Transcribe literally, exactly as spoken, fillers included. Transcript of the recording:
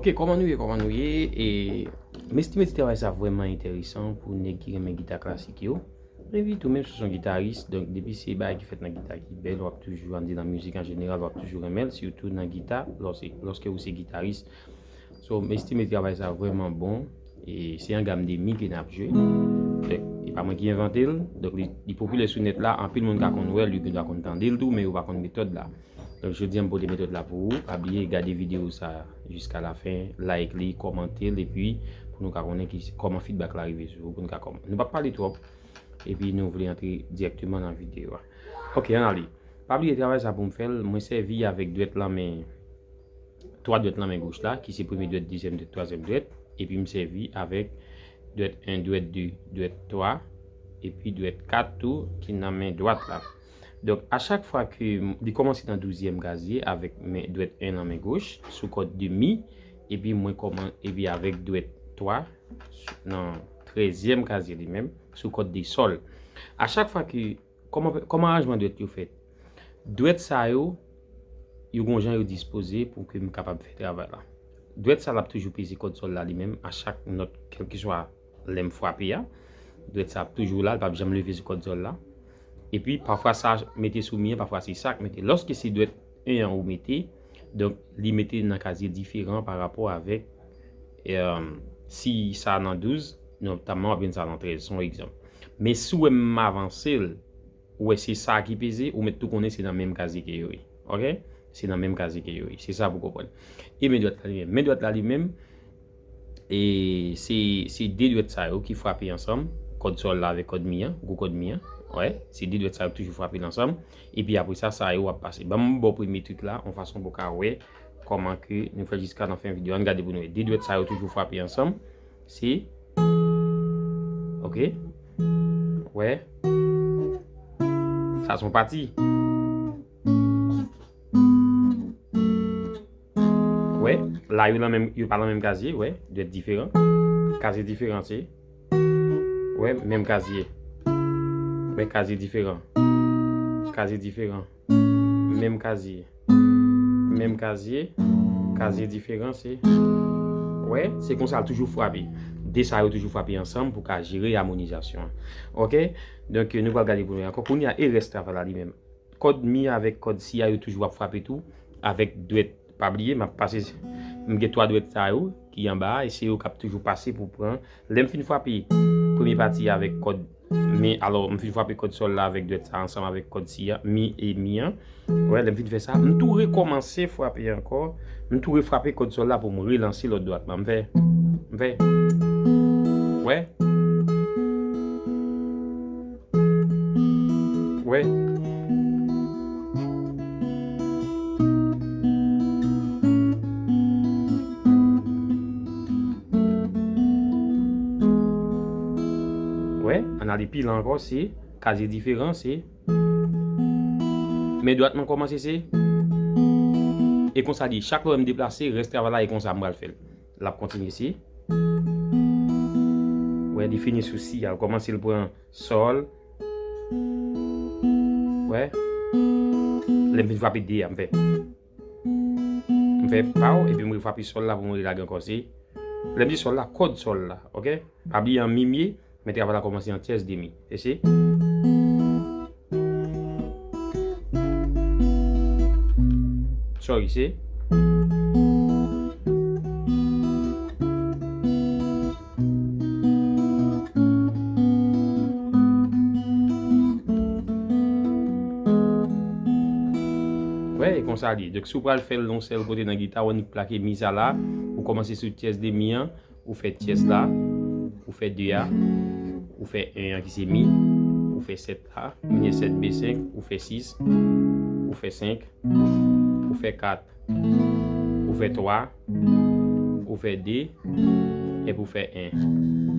Ok, kòman nou ye, kòman nou ye? E, m estime ti travay sa vrèman enteresan pou nèg ki renmen gita klasik yo. Epi tou, menm si w se yon gitaris, donk depi se bagay ki fèt nan gita ki bèl, w ap toujou, ann di nan mizik an jeneral, w ap toujou renmen l, sitou nan gita, lòske, lòske ou se gitaris. So, m estime travay sa vrèman bon. E se yon gam de mi ke n ap jwe. Donk, e pa mwen ki envante l. Donk, li, li popilè sou nèt la. Anpil moun ka konn wè l, yo gendwa konn tande l tou, men yo pa konn metòd la. Donk, jodi a, m pote metòd la pou ou. Pa bliye gade videyo sa jiska lafen, like li, kòmante l, epi pou nou ka konnen ki, kòman feedback la rive sou ou, pou nou ka kòm-, nou p ap pale twòp, epi nou vle antre dirèkteman nan videyo a. Ok, ann ale. Pa bliye travay sa pou m fè l, mwen sèvi avèk dwèt lanmen, twa dwèt lanmen goch la, ki se premye dwèt, dezyèm dwèt, twazyèm dwèt, epi m sèvi avèk dwèt en, dwèt de, dwèt twa, epi dwèt kat tou, ki nan men dwat la. Donk, a chak fwa ke m, li kòmanse nan douzyèm kazye avèk men, dwèt en nan men goch, sou kòd de mi, epi mwen kòman, epi avèk dwèt twa, sou, nan trèzyèm kazye li menm, sou kòd de sòl. A chak fwa ke, kòman, kòman aranjman dwèt yo fèt? Dwèt sa yo, yo gon jan yo dispoze pou ke m kapab fè travay la. Dwèt sa l ap toujou peze kòd sòl la li menm, a chak nòt, kèlkeswa lè m frape a. Dwèt sa ap toujou la, l p ap janm leve sou kòd sòl la. Epi, pafwa sa mete sou mi an, pafwa se sa k mete. Lòske se dwèt en an ou mete, donk, li mete nan kazye diferan pa rapò avèk, e, si sa nan douz, notamman w ap jwenn sa nan trèz, se yon egzanp. Men si w wè m avanse l, ou wè se sa ki peze, ou mèt tou konnen se nan menm kazye ke yo ye. Ok? Se nan menm kazye ke yo ye. Se sa pou konprann. E men dwèt la li menm. Men dwèt la li menm, e se, se de dwèt sa yo ki frape ansanm, kòd sòl la avèk kòd mi an, gwo kòd mi an. Wè, se de dwèt sa yo ki toujou frape l ansanm. Epi apre sa, sa yo w ap pase. Ban m ba w premye trik la, yon fason pou w ka wè kòman ke nou fè jiska nan fen videyo. Ann gade pou nou wè. De dwèt sa yo toujou frape ansanm. Se, ok. Wè. Sa se yon pati. Wè, la yo nan menm, yo pa nan menm kazye, wè, dwèt diferan. Kazye diferan se, wè, menm kazye. Wè, kazye diferan. Kazye diferan. Menm kazye. Menm kazye. Kazye diferan se, wè, se konsa l toujou frape. De sa yo toujou frape ansanm pou ka jere amonizasyon an. Ok? Donk, nou pral gade pou nou ankò. Kounye a, e rès travay la li menm. Kòd mi avèk kòd si a yo toujou ap frape tou, avèk dwèt. Pa bliye, m ap pase, m gen twa dwèt sa yo ki anba a, e se yo k ap toujou pase pou pran. Lè m fin frape premye pati a avèk kòd mi, alò, m fin frape kòd sòl la avèk dwèt sa ansanm avèk kòd si a, mi e mi an. Wè, lè m fin fè sa, m tou rekòmanse frape ankò, m tou refrape kòd sòl la pou m relanse lòt dwèt la. M fè, m fè, wè. Wè. Wè, ann ale pi lwen ankò, se kazye diferan, se men dwèt mwen kòmanse, se. E konsa li, chak lè m deplase, rès travay la, e konsa m pral fè l. L ap kontinye, se. Wè, li fini sou si a, l kòmanse, l pran sòl. Wè. Lè m fin frape de a, m fè. M fè paw, epi m refrape sòl la pou m relage ankò, se. Lè m di sòl la, kòd sòl la, ok? Pa bliye an mi m ye, men travay la kòmanse an tyès de mi. E se. Sorry, se. Wè, e konsa li ye. Donk, si w pral fè l nan yon sèl kote nan gita, w annik plake mi sa la, ou kòmanse sou tyès de mi an, ou fè tyès la, ou fè de a, ou fè en an ki se mi, ou fè sèt la, minè sèt be senk, ou fè sis, ou fè senk, ou fè kat, ou fè twa, ou fè de, epi ou fè en.